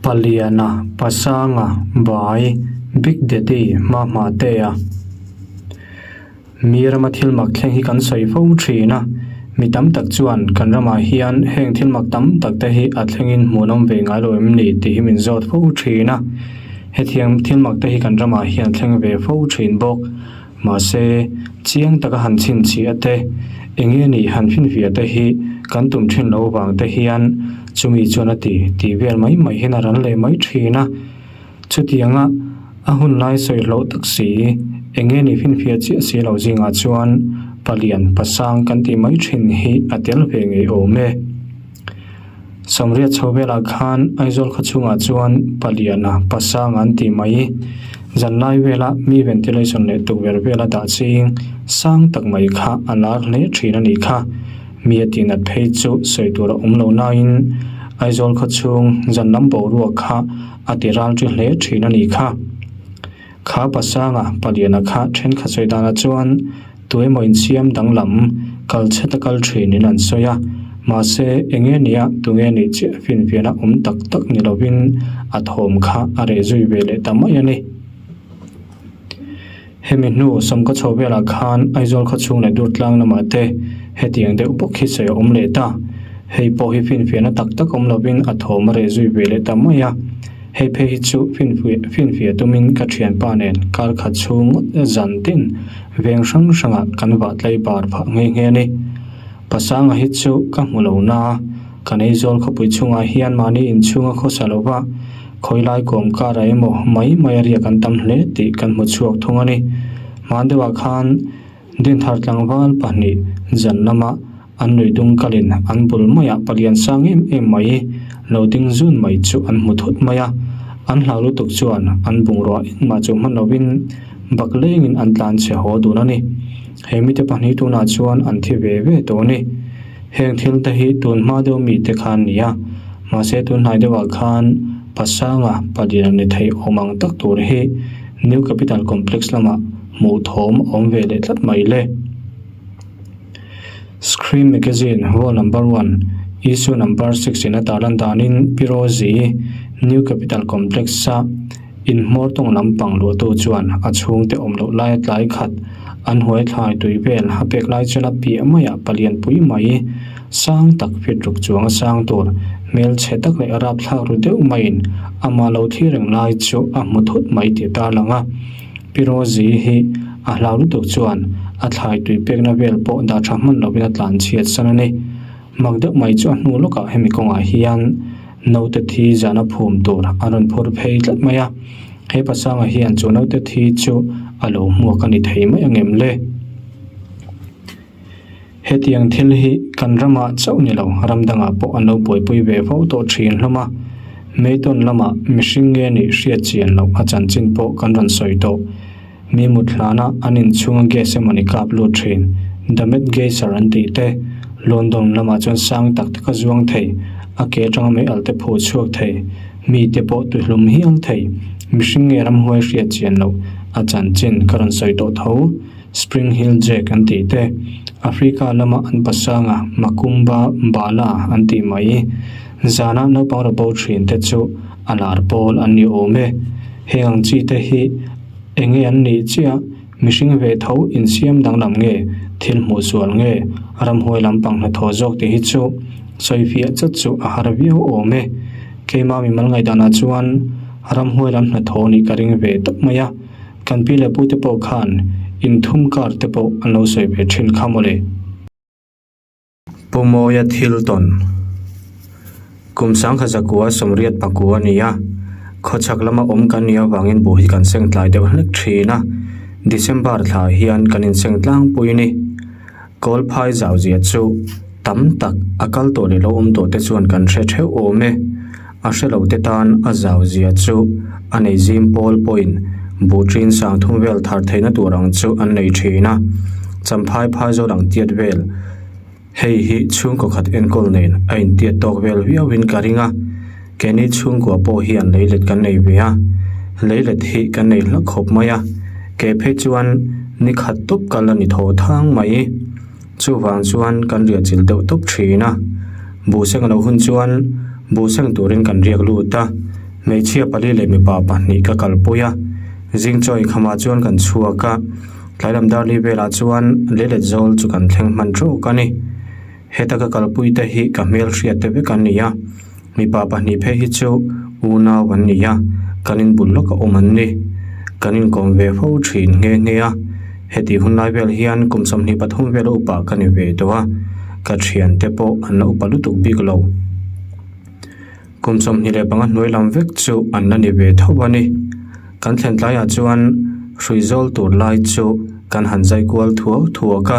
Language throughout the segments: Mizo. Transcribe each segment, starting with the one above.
Paliana, Pasanga, Bai, Big Daddy, Hmahmahtea. Mi rama thil mak thleng hi kan sawi fo thin a, mi tam tak chuan kan ramah hian heng thil mak tam tak te hi a thlengin hmuhnawm ve ngai lo em ni tih hi min zawt fo thin a. Hetiang thil mak te hi kan ramah hian thleng ve fo thin bawk. Mahse, chiang taka han chhinchhiah te, eng nge nih han finfiah te hi kan tum thin lo vang te hian chumi chuan a ti tih vel mai mai hian a ran leh mai thin a. Chutianga a hun lai sawi hlauh tak si, eng nge nih finfiah chiah si lo zingah chuan palian pasang kan tih mai thin hi a tel ve ngei awm e. Sawmriat chho velah khan Aizawl khaw chhungah chuan Paliana Pasang an tih mai. Zanlai vela mi ventilation leh tukverh vela dah ching sang tak mai kha a lar hle thin a nih kha. Mi a tihnat phei chu sawi tur a awm lo nain Aizawl khaw chhung zan lam boruak kha a ti ral ṭi hle thin a nih kha. Kha Pasanga Paliana kha thenkhat sawi danah chuan Tuemaw insiam danglam kal chhet a kal thinin an sawi a, mahse enge nia tunge nih chiah finfiahna awm tak tak ni lovin a thawm kha a reh zui ve leh ta mai a ni. Hemi hnu Sawmka chho velah khan Aizawl khaw chhung leh Durtlang lamah te hetiang deuh bawk hi sawi a awm leh ta. Hei pawh hi finfiahna tak tak awm lovin a thawm a reh zui ve leh ta mai a. Hei phei hi chu finfiah tumin ka thianpa nen kar khat chhung ngawt zan tin Veng hrang hrangah kan vah tlai bar phah nghe nghe a ni. Pasanga hi chu ka hmu lo na, kan Aizawl khawpui chhungah hian mahni inchhunga khawsa lo va, khawilai kawm kara emaw mai mai a riak an tam hle tih kan hmu chhuak thung a ni. Hman deuhah khan Dinthar tlangval pahnih zan lama an nui dung kalin an bul maiah palian sang em em mai lo ding zun mai chu an hmu thut mai a, an hlau lutuk chuan an bungrua engmah chu hman lovin bak lengin an tlan chhe haw dun a ni. He mite pahnih tunah chuan an thi ve ve tawh a ni. Heng thil te hi tun hma deuh mite khan ni a, mahse tun hnai deuhah khan Pasanga palian ni thei awm ang tak tur hi New Capital Complex lamah hmuh thawm a awm ve leh tlat mai le. Screen Magazine Vol Number One, Issue Number Six in a tarlan danin Pi Rosie New Capital Complex-a inhmawr tawng lampang luahtu chuan a chhungte awm loh laia tlai khat an huai thlai tui vel a pek lai chuan a piah maiah palian pui mai sang tak fit ruk chuang a sang tur hmelchhe tak leh rapthlak ru deuh maiin amah lo thlir reng lai chu a hmu thut mai tih a tarlang a. Pi Rosie hi a hlau lutuk chuan a thlai tui pekna vel pawh dah tha hman lovin a tlan chhiat san a ni. Mak deuh mai chu a hnu lawkah hemi kawngah hian naute thi zana phum tur a rawn phur phei tlat mai a, he pasanga hian chu naute thi chu a lo hmuak a ni thei mai angem le? Hetiang thil hi kan ramah chauh ni lo, ram dangah pawh an lo buaipui ve fo tawh thin hlawm a. Meitawn lamah mihring nge nih hriat chian loh a chanchin pawh kan rawn sawi tawh. Mi mut hlana an inchhunga gas emawni kap lut thin, Damet Geyser an tih te, London lamah chuan sang tak taka zuang thei, a ke atanga mei al te phuh chhuak thei, mi te pawh tuhlum hial thei, mihring nge ramhuai hriat chian loh a chanchin ka rawn sawi tawh tho. Spring Hill Jack an tih te, Africa lama an pasanga Makumba Bala an tih mai. Zana naupang rawbo thin te chu a lar pawl an ni awm e. Heng ang chi te hi eng nge an nih chiah? Mihring ve tho insiam danglam nge, thil hmuh sual nge, ramhuai lampang hnathawh zawk tih hi chu sawifiah chat chu a har viau awm e. Keimah mimal ngaihdanah chuan ramhuai lam hnathawh nih ka ring ve tawp mai a. Kan pi leh pute pawh khan inthum kar te pawh an lo sawi ve thin kha mawle. Pu Mawia thil tawn Kum sangkha zakua sawmriat pakua a ni a, khawchhak lama awm kan nih avangin buh hi kan seng tlai deuh hlek thin a, December thla hian kan inseng tlangpui a ni. Kawlphai zau zia chu tam tak a kal tawh leh lo awm tawh te chuan kan hre theuh awm e. A hre lo te tan a zau zia chu a nei zim pawl pawhin buh ṭin sang thum vel thar theihna tur ang chu an nei ṭhin a, champhai phai zawl ang tiat vel hei hi chhungkaw khat enkawl nen a intiat tawk vel viauin ka ring a, keini chhungkua pawh hian leilet kan nei ve a, leilet hi kan nei hlak khawp mai a, kei phei chuan ni khat tawp kal a ni thaw thang mai. Chuvang chuan kan riah chilh deuh tawp thin a, buhseng a lo hun chuan buhseng turin kan riak lut a. Hmeichhia pali leh mipa pahnih ka kalpui a, zing chaw inkhamah chuan kan chhuak a, tlai lam dar li velah chuan leilet zawl chu kan thleng hman tawk a ni. Heta ka kalpui te hi ka hmelhriat te vek an ni a, mipa pahnih phei hi chu unau an ni a, kan inbul lawk a awm an ni. Kan inkawm ve fo thin nghe nghe a, heti hun lai vel hian kum 23 vela upa ka ni ve tawh a, ka thiante pawh an la upa lutuk bik lo. Kum 25 hnuai lam vek chu an la ni ve tho a ni. Kan thlen tlaiah chuan hrui zawl tur lai chu kan han zai kual thuau thuak a,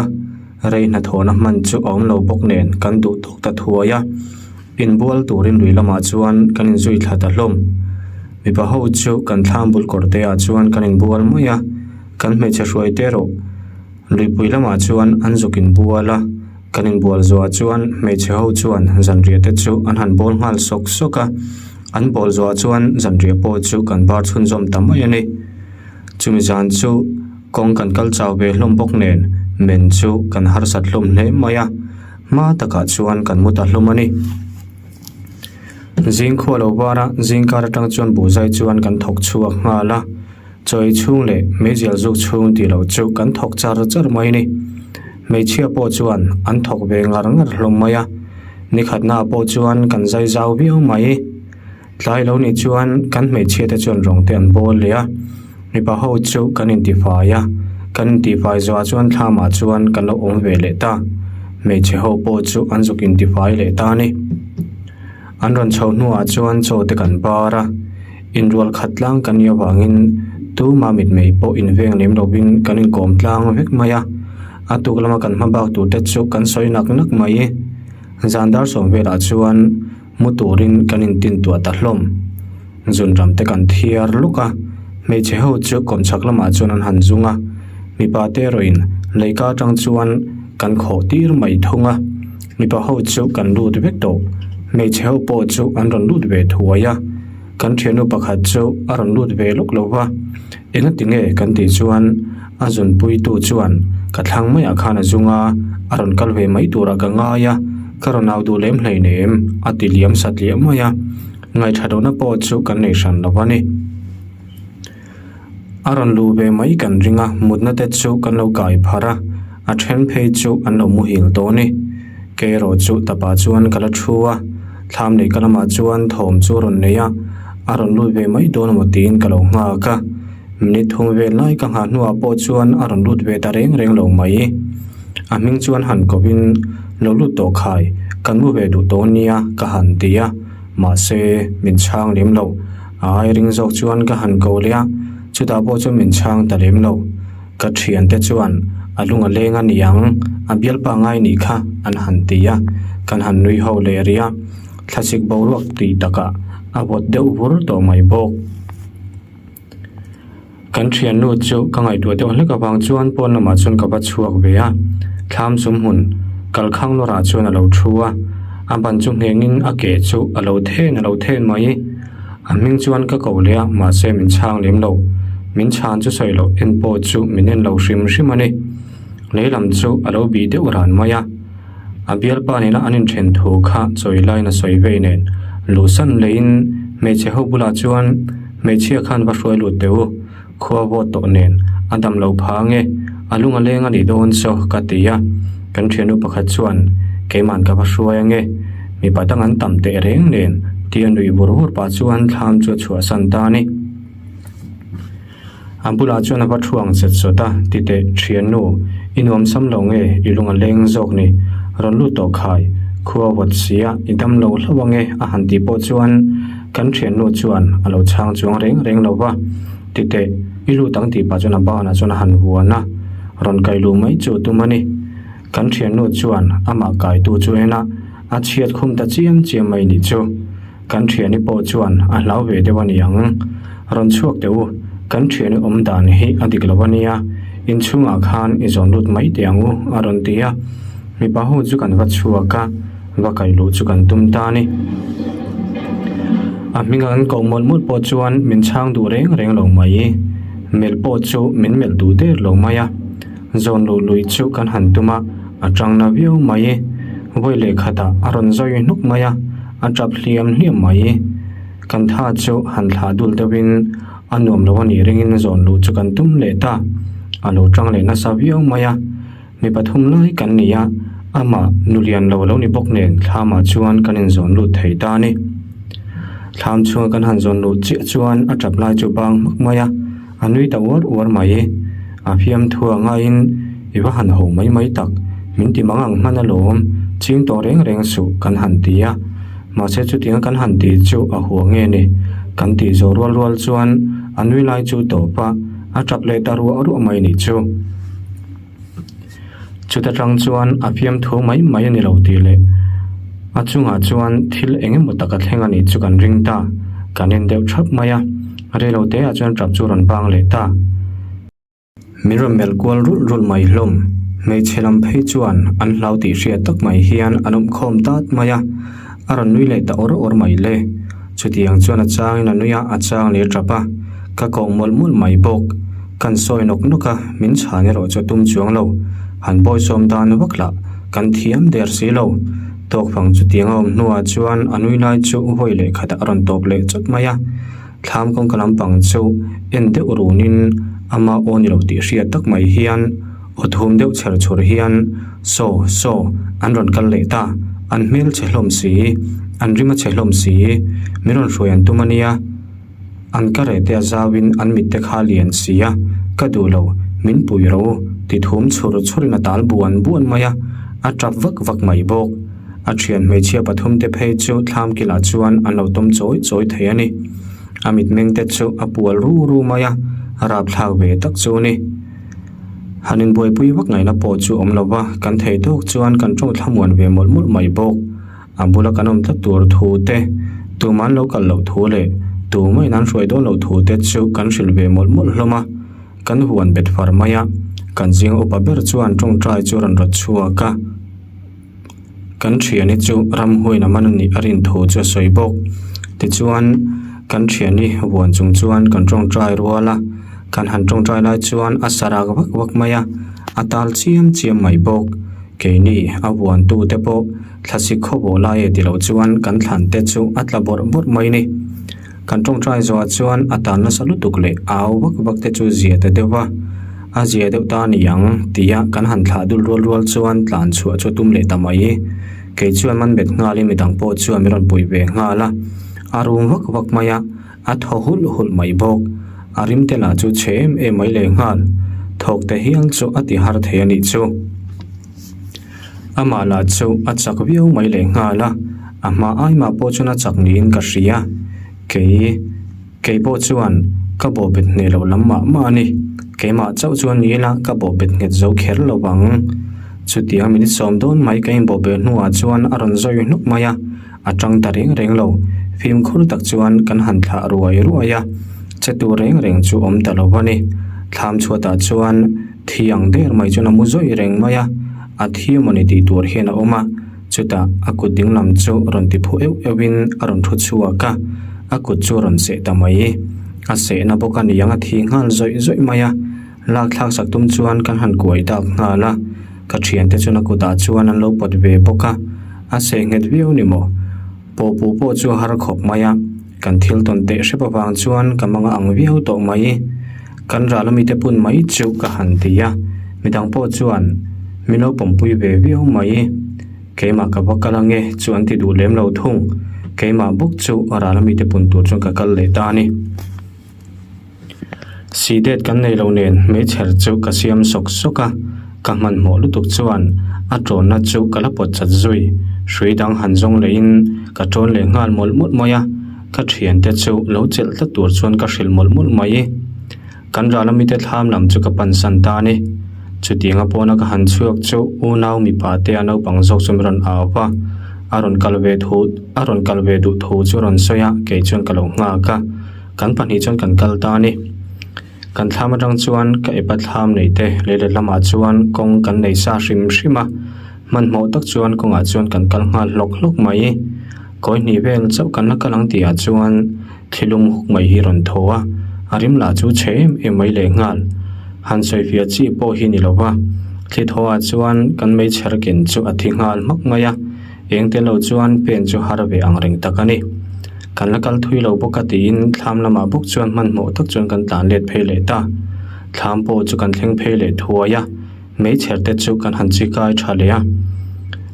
rei hnathawhna hman chu a awm lo bawk nen kan duh tawk ta thuai a. Inbual turin lui lamah chuan kan inzui thla ta hlawm. Mipa ho chu kan thlam bul kawr te ah chuan kan inbual mai a, kan hmeichhe hruai te erawh luipui lamah chuan an zuk inbual a. Kan inbual zuah chuan hmeichhe ho chuan zanriah te chu an han bawl nghal sawk sawk a, an bawl zuah chuan zanriah pawh chu kan bar chhunzawm ta mai a ni. Chumi zan chu kawng kan kal chau ve hlawm bawk nen men chu kan harsat hlawm hle mai a, hma takah chuan kan mu ta hlawm a ni. Zing khua lo bara zing kar atang chuan buhzai chuan kan thawk chhuak nghal a. Chawi chhung leh meizial zuk chhung tih loh chu kan thawk char char mai a ni. Hmeichhia pawh chuan an thawk ve ngar ngar hlawm mai a, nikhatnaah pawh chuan kan zai zau viau mai. Tlai lo nih chuan kan hmeichhia te chuan rawng te an bawl leh a, mipa ho chu kan intifai a, kan intifai zawhah chuan thlamah chuan kan lo awm ve leh ta. Hmeichhe ho pawh chu an zuk intifai leh ta a ni. An rawn chho hnuah chuan chaw te kan bar a, inrual khat tlang kan nih avangin tuma mitmei pawh inveng lem lovin kan inkawm tlang vek mai a, a tuk lama kan hma bak tur te chu kan sawi nak nak mai. Zan dar sawm velah chuan mu turin kan intin tuah ta hlawm. Zunram te kan thiar luk a, hmeichhe ho chu kawmchhak lamah chuan an han zung a, mipa te erawhin leika atang chuan kan khawh tir mai thung a. Mipa ho chu kan lut vek tawh, hmeichhe ho pawh chu an rawn lut ve thuai a, kan thiannu pakhat chu a rawn lut ve lawk lo va, engati nge kan tih chuan a zunpuitu chuan ka thlang maiah khan a zung a, a rawn kal ve mai turah ka ngai a, ka rawn au duh lem hleinem a ti liam satliah mai a, ngaihṭha lohna pawh chu kan nei hran lo va ni. A rawn luh ve mai kan ring a, mutna te chu kan lo kai phar a, a then phei chu an lo muhil tawh a ni. Kei erawh chu tapah chuan ka la thu a, thlam leh ka lamah chuan thawm chu a rawn nei a, a rawn lut ve mai dawn emaw tiin ka lo nghak a. Minute thum vel lai ka nghah hnuah pawh chuan a rawn lut ve ta reng reng lo mai. A hming chuan han kovin, Lo lut tawh khai, kan mu ve duh tawh nia ka han ti a, mahse min chhang lem lo. A ai ring zawk chuan ka han ko leh a, chutah pawh chuan min chhang ta lem lo. Ka thiante chuan a lung a leng a niang, a bialpa ngai nih kha an han ti a, kan han nui ho leh rih a, thlasik boruak tih takah a vawt deuh vur tawh mai bawk. Kan thiannu chu ka ngaihtuah deuh hlek avang chuan pawn lamah chuan ka va chhuak ve a, thlam sum hmun kalkhang lawrah chuan a lo thu a, a ban chu nghengin a ke chu a lo then a lo then mai. A hming chuan ka ko leh a, mahse min chhang lem lo. Min chhan chu sawi loh en pawh chu min en lo hrim hrim a ni. Lei lam chu a lo bih deuh ran mai a, a bialpa nena an inthen thu kha chawi laiin a sawi vei nen luhsan leiin hmeichhe ho bulah chuan Hmeichhia khan va hruai lut teh u, khua vawt tawh nen a dam lo pha ange, a lung a leng a nih dawn chaw ka ti a, kan thiannu pakhat chuan keiman ka va hruai ange, mipa dang an tam teh reng nen tia nuih vur vur pah chuan thlam chu a chhuahsan ta a ni. A bulah chuan a va thu ang chet sawt a, ti teh thiannu, i nuam sam lo nge i lung a leng zawk ni, rawn lut tawh khai, khua vawt sia i dam lo hlauh ange a han tih pawh chuan Kan thiannu chuan a lo chhang chuang reng reng lo va, Ti teh, i lut ang tih pah chuan a banah chuan a han vuan a, rawn kai luh mai chu tum a ni. Kan thiannu chuan amah kaitu chu en a, a chhiat khum ta chiam chiam mai nih chu. Kan thiani pawh chuan a hlau ve deuh a ni ang. Rawn chhuak teh u, kan thiani awm dan hi a dik lo a nia, inchhungah khan i zawn lut mai teh ang u, a rawn ti a. Mipa ho chu kan va chhuak a. Va kai luh chu kan tum ta a ni. A hming an koh mawlh mawlh pawh chuan min chhang duh reng reng lo mai. Melh pawh chu min melh duh der lo mai a. Zawn luh lui chu kan han tum a, a tang na viau mai. Vawi leh khatah a rawn zawi hnuk mai a, a tap hliam hliam mai. Kan tha chu han thlah dul deuhin a nuam lo a nih ringin zawn luh chu kan tum leh ta. A lo tang leh nasa viau mai a. Mi pathum lai kan ni a, amah nu lian lo lo ni bawk nen thlamah chuan kan inzawn lut thei ta a ni. Thlam chhunga kan han zawn luh chiah chuan a tap lai chu bang hmak mai a, a nui ta uar uar mai. A fiamthu a ngaiin i va han ho mai mai tak, min ti mang ang hman alawm, ching tawh reng reng suh kan han ti a. Mahse chutianga kan han tih chu a hua nge ni? Kan tih zawh rual rual chuan a nui lai chu tawp a, a tap leh ta ruah ruah mai nih chu. Chuta tang chuan a fiamthu mai mai a ni lo tih leh a chungah chuan thil eng emaw tak a thleng a nih chu kan ring ta. Kan en deuh thap mai a, reilo te ah chuan tap chu a rawn bang leh ta. Min rawn melh kual rulh rulh mai hlawm. Hmeichhe lam phei chuan an hlau tih hriat tak mai hian an awm khawm tat mai a, a rawn nui leh ta awr awr mai le. Chutiang chuan a changin a nui a, a chang leh a tap a, ka koh mawlh mawlh mai bawk. Kan sawi nawk nawk a, min chhan erawh chu a tum chuang lo. Han bawisawm dan vak lah kan thiam der si lo. Tawkfang chutiang a awm hnuah chuan a nui lai chu vawi leh khatah a rawn tawp leh chawt mai a. Thlam kawngka lampang chu en deuh runin ama aw ni lo tih hriat tak mai hian aw thum deuh chher chhur hian Saw, saw, an rawn kal leh ta, an hmel chhe hlawm si, an rim a chhe hlawm si, min rawn hruai an tum a nia. An ka reh te a zauin an mit te kha lian si a, ka duh lo, min pui ro ti thum chhur chhurin a tal buan buan mai a, a tap vak vak mai bawk. A thian hmeichhia pathum te phei chu thlam kilah chuan an lo tawm chawi chawi thei a ni. A mitmeng te chu a pual ru ru mai a, a rapthlak ve tak chu a ni. Han inbuaipui vak ngaihna pawh chu awm lo va, kan thei tawk chuan kan tawng thlamuan ve mawlh mawlh mai bawk. A bula kan awm tlat tur thu te, tumah an lo kal loh thu leh tumah in an hruai dawn loh thu te chu kan hrilh ve mawlh mawlh hlawm a. Kan huan bet far mai a, kan zinga upa ber chuan tawngtai chu a rawn rawt chhuak a. Kan thiani chu ramhuain a man a nih a rin thu chu a sawi bawk. Tichuan, kan thiani vuan chung chuan kan tawngtai rual a, kan han tawngtai lai chuan a sa rak vak vak mai a, a tal chiam chiam mai bawk. Keini a vuantu te pawh thlasik khawbawh lai e ti lo chuan kan thlan te chu a tla bawrh bawrh mai ni. Kan tawngtai zawhah chuan a tan nasa lutuk leh au vak vak te chu zia ta deuh va, a zia deuh ta a ni ang tia kan han thlah dul rual rual chuan tlan chhuah chu a tum leh ta mai. Kei chuan man bet nghalin midang pawh chuan min rawn pui ve nghal a, a rum vak vak mai a, a thaw hulh hulh mai bawk. A rim te lah chu chhe em em mai leh nghal, thawk te hial chu a ti har thei a nih chu. Amah lah chu a chak viau mai leh nghal a, a hma aimah pawh chuan a chak niin ka hria. Kei, kei pawh chuan ka bawhbet hneh loh lam mah mah a ni. Keimah chauh chuan ni ila ka bawhbet nghet zo kher lo vang. Chutiang minute sawm dawn mai ka inbawhbeh hnuah chuan a rawn zawi hnuk mai a, a tang ta reng reng lo. Fimkhur tak chuan kan han thlah ruai ruai a, che tur reng reng chu awm ta lo a ni. Thlam chhuatah chuan. Thi ang der mai chuan a mu zawih reng mai a, a thi mawni tih tur hian a awm a, chutah a kut ding lam chu rawn ti phu euh euh in a rawn thu chhuak a, a kut chu a rawn seh ta mai. A sehna bawk a niang a thi nghal zawih zawih mai a, lak thlak sak tum chuan kan han kuai dak nghal a, ka thiante chuan a kutah chuan an lo pawt ve bawk a, a seh nghet viau ni maw? Pawhpuh pawh chu a har khawp mai a, kan thil tawn teh hrep avang chuan ka manga ang viau tawh mai. Kan ral ami te pun mai chu ka han ti a, midang pawh chuan min lo pawmpui ve viau mai. Keimah ka va kal ange chu an ti duh lem lo thung. Keimah bawk chu ral ami te pun tur chuan ka kal leh ta a ni. Sidet kan nei lo nen hmeichher chu ka siam sawk sawk a, ka hmanhmawh lutuk chuan a tawnna chu ka la pawt chat zui. Hrui dang han zawng lehin ka tawn leh nghal mawlh mawlh mai a. Ka thiante chu lo chelh tlat tur chuan ka hrilh mawlh mawlh mai. Kan ral amite thlam lam chu ka pansan ta a ni. Chutianga pawna ka han chhuak chu unau mipa te a naupang zawk chu min rawn au va, a rawn kal ve thu a rawn kal ve duh thu chu a rawn sawi a, kei chuan ka lo nghak a. Kan pahnih chuan kan kal ta a ni. Kan thlam atang chuan ka epa thlam nei te leilet lamah chuan kawng kan nei sa hrim hrim a, hmanhmawh tak chuan kawngah chuan kan kal nghal hlawk hlawk mai. Kawi hnih vel chauh kan la kal ang tihah chuan thilum huk mai hi rawn thaw a, a rim lah chu chhe em em mai leh nghal. Han sawifiah chi pawh hi ni lo va, thli thawhah chuan kan meichher ken chu a thi nghal hmak mai a, eng tel lo chuan pen chu har ve ang reng tak a ni. Kan la kal thui lo bawk a tiin thlam lamah bawk chuan hmanhmawh tak chuan kan tlan let phei leh ta. Thlam pawh chu kan thleng phei leh thuai a, meichher te chu kan han chi kai tha leh a.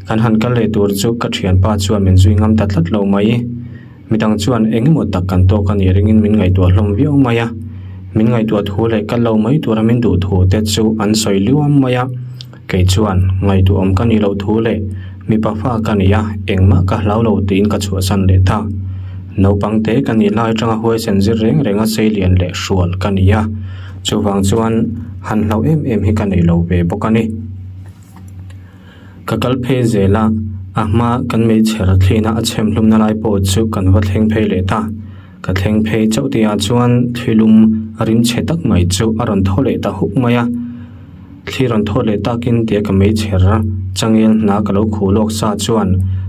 Kan han kal leh tur chu ka thianpa chuan min zui ngam ta tlat lo mai. Midang chuan eng emaw tak kan tawk a nih ringin min ngaihtuah hlawm viau mai a. Min ngaihtuah thu leh kal lo mai tura min duh thu te chu an sawi liuam mai a. Kei chuan ngaihtuahawm ka nih loh thu leh mipa fa ka ni a, engmah ka hlau lo tiin ka chhuahsan leh ta. Naupang te ka nih lai atanga huaisen zir reng renga seilian leh hrual ka ni a, chuvang chuan han hlauh em em hi ka nei lo ve bawk a ni. Ka kal phei zel a, a hma kan meichher thlina a chhem hlumna lai pawh chu kan va thleng phei leh ta. Ka thleng phei chauh tihah chuan thilum a rim chhe tak mai chu a rawn thaw leh ta huk mai a. Thli rawn thaw leh takin tia ka meichher changel hna ka lo khuh lawk sa chuan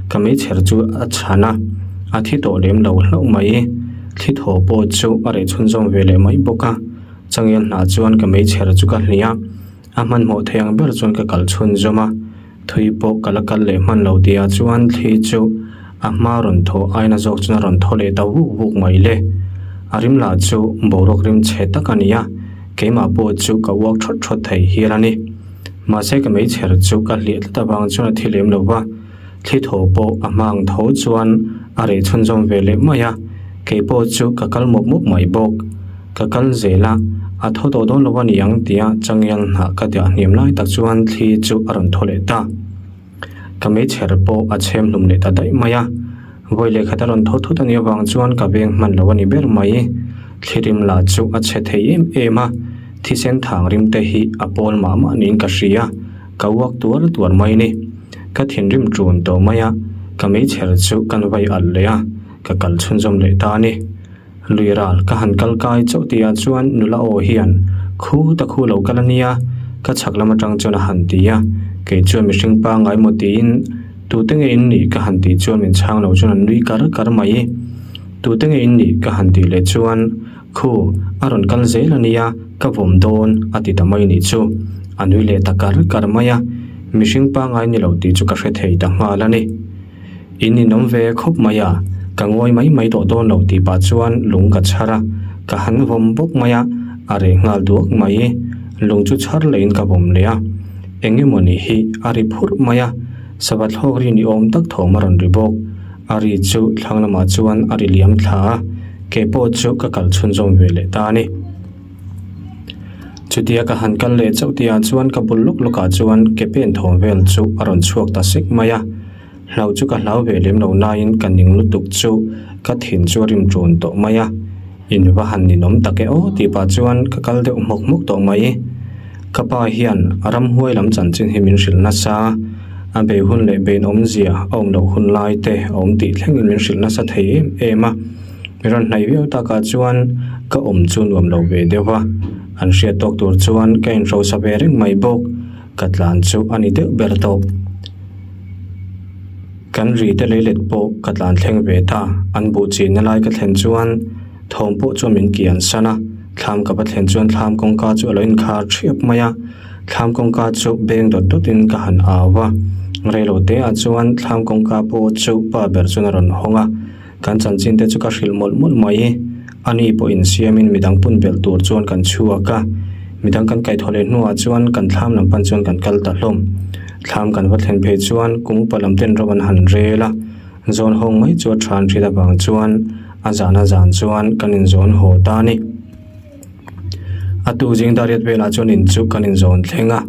ka meichher chu a chhan a, a thi tawh lem lo hlauh mai. Thli thaw pawh chu a reh chhunzawm ve leh mai bawk a. Changel hna chuan ka meichher chu ka hliah a. A hmanhmawh thei ang ber chuan ka kal chhunzawm a, thui pawh ka la kal leh hman lo tihah chuan thli chu a hma rawn thaw aina zawk chuan a rawn thaw leh ta vuk vuk mai le. A rim lah chu boruak rim chhe tak a ni a, keimah pawh chu ka uak thawt thawt thei hial a ni. Mahse ka meichher chu ka hliah tlat avang chuan a thi lem lo va. Thli thaw pawh a hma ang tho chuan a reh chhunzawm ve leh mai a, kei pawh chu ka kal mawp mawp mai bawk. Ka kal zel a, a thaw tawh dawn lo a ni ang tia changel hnah ka dah hniam lai tak chuan thli chu a rawn thaw leh ta. Ka meichher pawh a chhem hlum leh ta daih mai a, vawi leh khat a rawn thaw thut a nih avang chuan ka veng hman lo a ni ber mai. Thli rim lah chu a chhe thei em em a, thisen thang rim te hi a pawl mah mah niin ka hria. Ka uak tuar tuar mai ni. Ka thinrim ṭun tawh mai a, ka meichher chu kan vai alh leh a, ka kal chhunzawm leh ta a ni. Lui ral ka han kal kai chauh tihah chuan nula aw hian, Khu ta khu lo kal a nia, ka chhak lam aṭang chuan a han ti a, kei chuan mihring pangngai maw tiin, Tute nge in nih? ka han tih chuan min chhang lo chuan an nui kar kar mai. Tute nge in nih? ka han tih leh chuan, Khu, a rawn kal zel a nia, ka vawm dawn, a ti ta mai nih chu. A nui leh ta kar kar mai a, mihring pangngai ni lo tih chu ka hre thei ta nghal a ni. In ninawm ve khawp mai a, ka ngawi mai mai tawh dawn lo tih pah chuan lung ka chhar a, ka han vawm bawk mai a, a reh nghal duak mai. Lung chu chhar lehin ka vawm leh a, eng emaw ni hi a ri phurh mai a, sava thlawk ri ni awm tak thawm a rawn ri bawk. A ri chu thlang lamah chuan a ri liam thla a, kei pawh chu ka kal chhunzawm ve leh ta a ni. Chutia ka han kal leh chauh tihah chuan ka bul lawk lawkah chuan ke pen thawm vel chu a rawn chhuak ta sek mai a, hlau chu ka hlau ve lem lo nain ka ning lutuk chu ka thin chu a rim ṭun tawh mai a, in va han ninawm tak e aw tih pah chuan ka kal deuh hmawk hmawk tawh mai. Ka pa hian ramhuai lam chanchin hi min hrilh nasa a, a bei hun leh bein awmzia a awm loh hun lai te a awm tih thlengin min hrilh nasa thei em em a. Mi rawn hnaih viau takah chuan ka awm chu nuam lo ve deuh a, an hriat tawk tur chuan ka inhrosa ve reng mai bawk, ka tlan chu a ni deuh ber tawp. Kan ri te leilet pawh ka tlan thleng ve ta, an buh chinna lai ka thlen chuan thawm pawh chuan min kian san a, thlam ka va thlen chuan thlam kawngka chu a lo inkhar thiap mai a, thlam kawngka chu beng dawt dawt in ka han au a, reilo te ah chuan thlam kawngka pawh chu pa ber chuan a rawn hawng a, kan chanchin te chu ka hrilh mawlh mawlh mai, ani pawh insiam in midang pun belh tur chuan kan chhuak a, midang kan kaihthawh leh hnuah chuan kan thlam lam pan chuan kan kal ta hlawm. Thlam kan va thlen phei chuan kum upa lam ten ro an han rel a, zawn hawng mai chu a than hriat avang chuan a zan a zan chuan kan inzawn haw ta a ni. A tu zing dariat velah chuan in chu kan inzawn thleng a,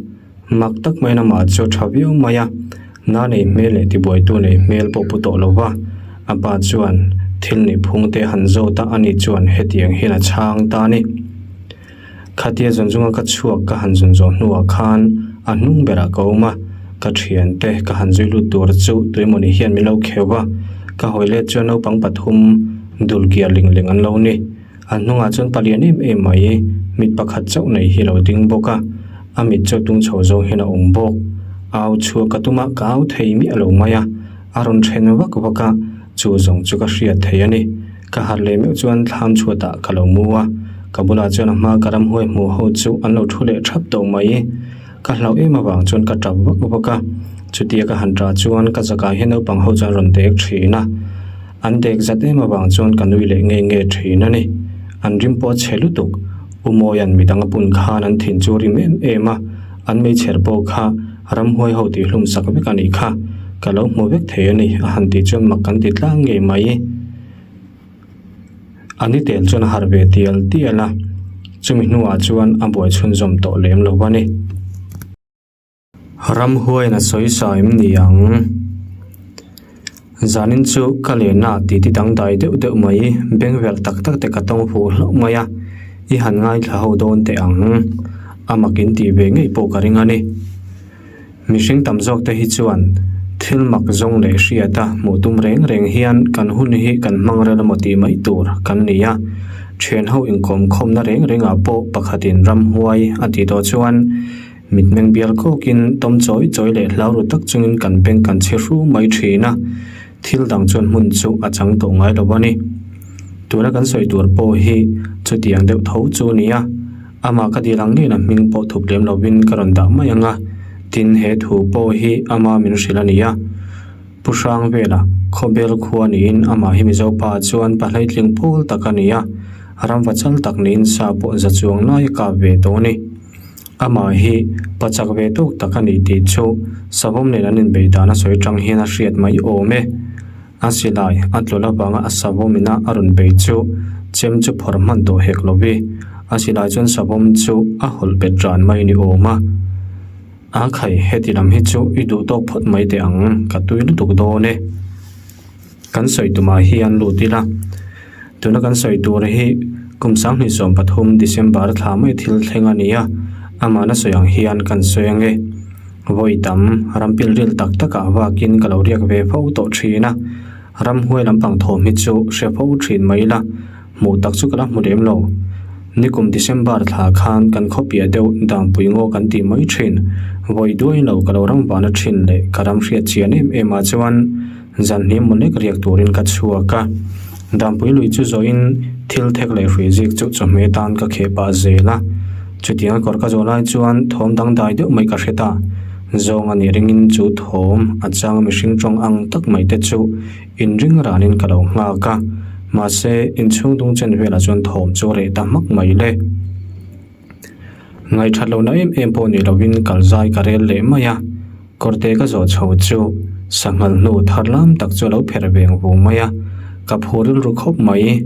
mak tak maiin amah chu a tha viau mai a, na nei hmel leh tibuaitu nei hmel pawh pu tawh lo va, a pa chuan thil nih phung te han zawt a, ani chuan hetiang hian a chhang ta a ni. Khatia zawn zunga ka chhuak ka han zawn zawh hnuah khan a hnung berah ka awm a, ka thiante ka han zui lut tur chu tuemawni hian min lo kheuh a, ka hawi let chuan naupang pathum dul kiar ling leng an lo ni. A hnungah chuan palian em em mai mit pakhat chauh nei hi a lo ding bawk a, a mit chu a tung chho zawng hian a awm bawk. Au chhuak ka tum a, ka au thei miah lo mai a, a rawn then vak vak a, chu zawng chu ka hriat thei a ni. Ka harh leh meuh chuan thlam chhuatah ka lo mu a, ka bulah chuan a hma ka ramhuai hmuh ho chu an lo thu leh thap tawh mai. Ka hlauh em avang chuan ka tap vak vak a, chutia ka han tah chuan ka zakah hian naupang ho chuan rawn dek thin a. An dek zat em avang chuan ka nui leh nge nge thin a ni. An rim pawh a chhe lutuk. U Mawia'n midang a pun khan an thin chu rim em em a, an meichher pawh kha ramhuai ho tih hlum sak vek a nih kha. Ka lo hmu vek thei a ni, a han tih chuan mak kan ti tlang ngei mai. A ni tel chuan a harh ve tial tial a, chumi hnuah chuan a buai chhunzawm tawh lem lo a ni. Ramhuaiin a sawi sa em ni ang? Zanin chu ka lenna tih ti dangdai deuh deuh mai, bengverh tak tak te ka tawng fuh hlauh mai a, i han ngaithla ho dawn teh ang. A mak in tih ve ngei pawh ka ring a ni. Mihring tam zawk te hi chuan thil mak zawng leh hriata hmuh tum reng reng hian kan hun hi kan hmang rel emaw tih mai tur kan ni a. Thianho inkawmkhawmna reng rengah pawh pakhatin ramhuai a tih tawh chuan Mitmeng bial kawkin tawm chawi chawi leh hlau ru tak chungin kan beng kan chhe hru mai thin a, thil dang chuan hmun chu a chang tawh ngai lo a ni. Tuna kan sawi tur pawh hi chutiang deuh tho chu a ni a, amah ka dil ang ngeiin a hming pawh thup lem lovin ka rawn dah mai ang a, tin he thu pawh hi ama min hrilh a ni a. Pu Hrangvela, Khawbel khua niin amah hi Mizo pa chuan pahleitling pawl tak a ni a, ramva chal tak niin sa pawh za chuang lai a kap ve tawh a ni. Amah hi pachak ve tawk tak a ni tih chu savawm nen an inbeih dan a sawi tang hian a hriat mai awm e. A silai a tlawl avanga a savawm ina a rawn bei chu chem chu phawrh hman tawh hek lo vi. A silai chuan savawm chu a hawlh bet ran mai ni awm a. A khai heti lam hi chu i duh tawk phawt mai teh ang, ka tui lutuk dawn e. Kan sawi tumah hian lut ila. Tuna kan sawi tur hi kum 2013 December thla mai thil thleng a ni a, amahna sawi ang hian kan sawi ang e. Vawi tam, ram pilril tak takah vakin ka lo riak ve fo tawh thin a, ramhuai lampang thawm hi chu hre fo thin mai ila, hmuh tak chu ka la hmu lem lo. Nikum December thla khan kan khawpiah deuh dangpui ngaw kan tih mai thin, vawi duai lo ka lo ram vana thin leh ka ram hriat chian em em ah chuan, Zan hlim maw lek riak turin ka chhuak a, Dampui lui chu zawhin thil thek leh hrui zik chu chawhmeh tan ka kheh pah zel a. Chutianga kawr ka zawh lai chuan thawm dangdai deuh mai ka hre ta. Zawng a nih ringin chu thawm a chang mihring tawng ang tak mai te chu inring ranin ka lo nghak a, mahse inchhung dung chen velah chuan thawm chu a reh ta hmak mai le. Ngaihthat lohna em em pawh ni lovin kal zai ka rel leh mai a, kawrte ka zawh chho chu sanghal hnu thar lam tak chu a lo pherh veng vung mai a, ka phu rilru khawp mai.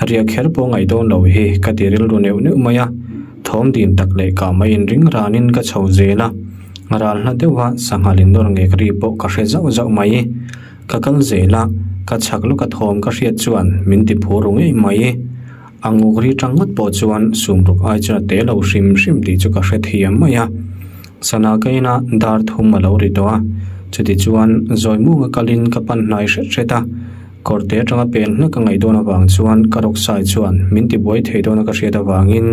Riah kher pawh ngaih dawn lo hi ka ti rilru neuh neuh mai a, thawm dim tak leh kah mai inring ranin ka chho zel a, ral hla deuha sanghal innawr ngek ri pawh ka hre zauh zauh mai. Ka kal zel a, ka chhak lawka thawm ka hriat chuan min ti phu ru ngei mai. A nguk ri tang ngawt pawh chuan sumruk ai chuan a te lo hrim hrim tih chu ka hre thiam mai a. Sana ka ina dar thum a lo ri tawh a, chuti chuan zawi munga kalin ka pan hnai hret hret a. Kawrte atanga pen hlek ka ngaih dawn avang chuan ka rawksai chuan min tibuai thei dawna ka hriat avangin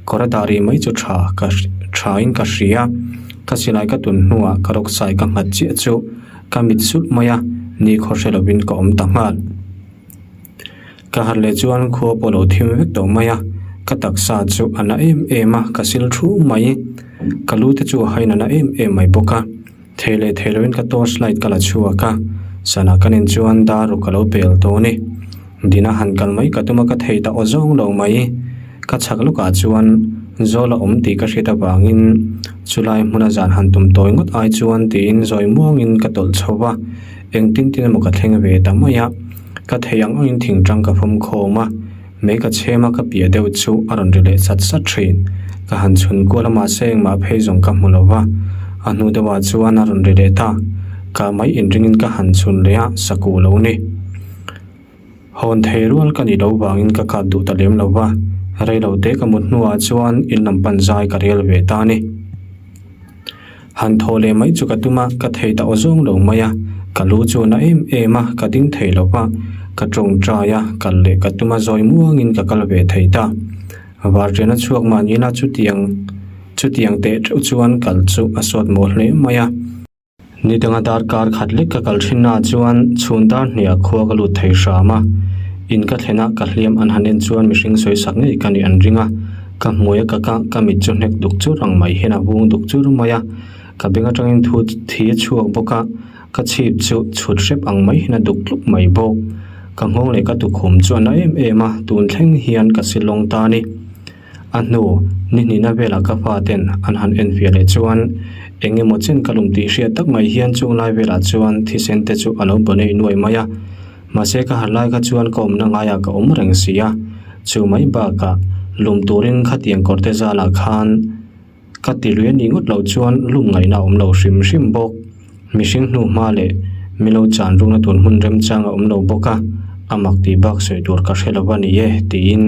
kawr a dah rih mai chu tha ka tha in ka hria. Ka silai ka tun hnuah ka rawksai ka nghat chiah chu ka mit sulh mai a, nikhaw hre lovin ka awm ta nghal. Ka harh leh chuan khua pawh lo thim vek tawh mai a, ka taksa chu a na em em a, ka sil thu mai. Ka lu te chu a hain a na em em mai bawk a, thei leh thei loin ka torch light ka la chhuak a, sana ka nen chuan dar ruk ka lo pel tawh a ni. Dina han kal mai ka tum a ka thei ta aw zawng lo mai. Ka chhak lawkah chuan zawl a awm tih ka hriat avangin chulai hmuna zan han tum tawi ngawt ai chuan tiin zawi muangin ka tawlh chho va. Engtin tin emaw ka thleng ve ta mai a, ka thei ang angin thingtang ka fawm khawm a, mei ka chhem a ka piah deuh chu a rawn ri leh sat sat thin. Ka han chhun kual a mahse engmah phei zawng ka hmu lo va, a hnu deuhah chuan a rawn ri leh ta. Ka mai inringin ka han chhun leh a, sakuh lo ni. Hawn thei rual ka nih loh vangin ka kap duh ta lem lo va, rei lo te ka mut hnuah chuan in lam pan zai ka rel ve ta a ni. Han thaw leh mai chu ka tum a, ka thei ta aw zawng lo mai a, ka lu chu a na em em a, ka ding thei lo va, ka tawngtai a, kal leh ka tum a zawi muangin ka kal ve thei ta. Varṭian a chhuak mahni ila chutiang chutiang teh teuh chuan kal chu a sawt mawh hle mai a. Ni danga darkar khat lek ka kal thin naah chuan chhun dar hniah khua ka lut thei hram a, in ka thlen a ka hliam an han en chuan mihring sawi sak ngei ka nih an ring a, ka hmui a ka kah ka mit chu hnek duk chur ang mai hian a vung duk chur mai a, ka beng atangin thu thi a chhuak bawk a, ka chhip chu chhut hrep ang mai hian a duk tluk mai bawk. Ka nghawng leh ka tukhum chu a na em em a, tun thleng hian ka silawng ta a ni. A hnu, ni hnihna velah ka fa ten an han en fiah leh chuan eng emaw chen ka lum tih hriat tak mai hian chung lai velah chuan thisen te chu a lo baw neih nuai mai a. Mahse ka harh lai kha chuan ka awmna ngaiah ka awm reng si a, chu mai bakah lum turin khatiang kawr te zalah khan Ka ti lui a nih ngawt loh chuan lum ngaihna a awm lo hrim hrim bawk. Mihring hnu hma leh milo chan rukna tur hmun remchang a awm lo bawk a, a mak tih bak sawi tur ka hre lo a ni e, tiin.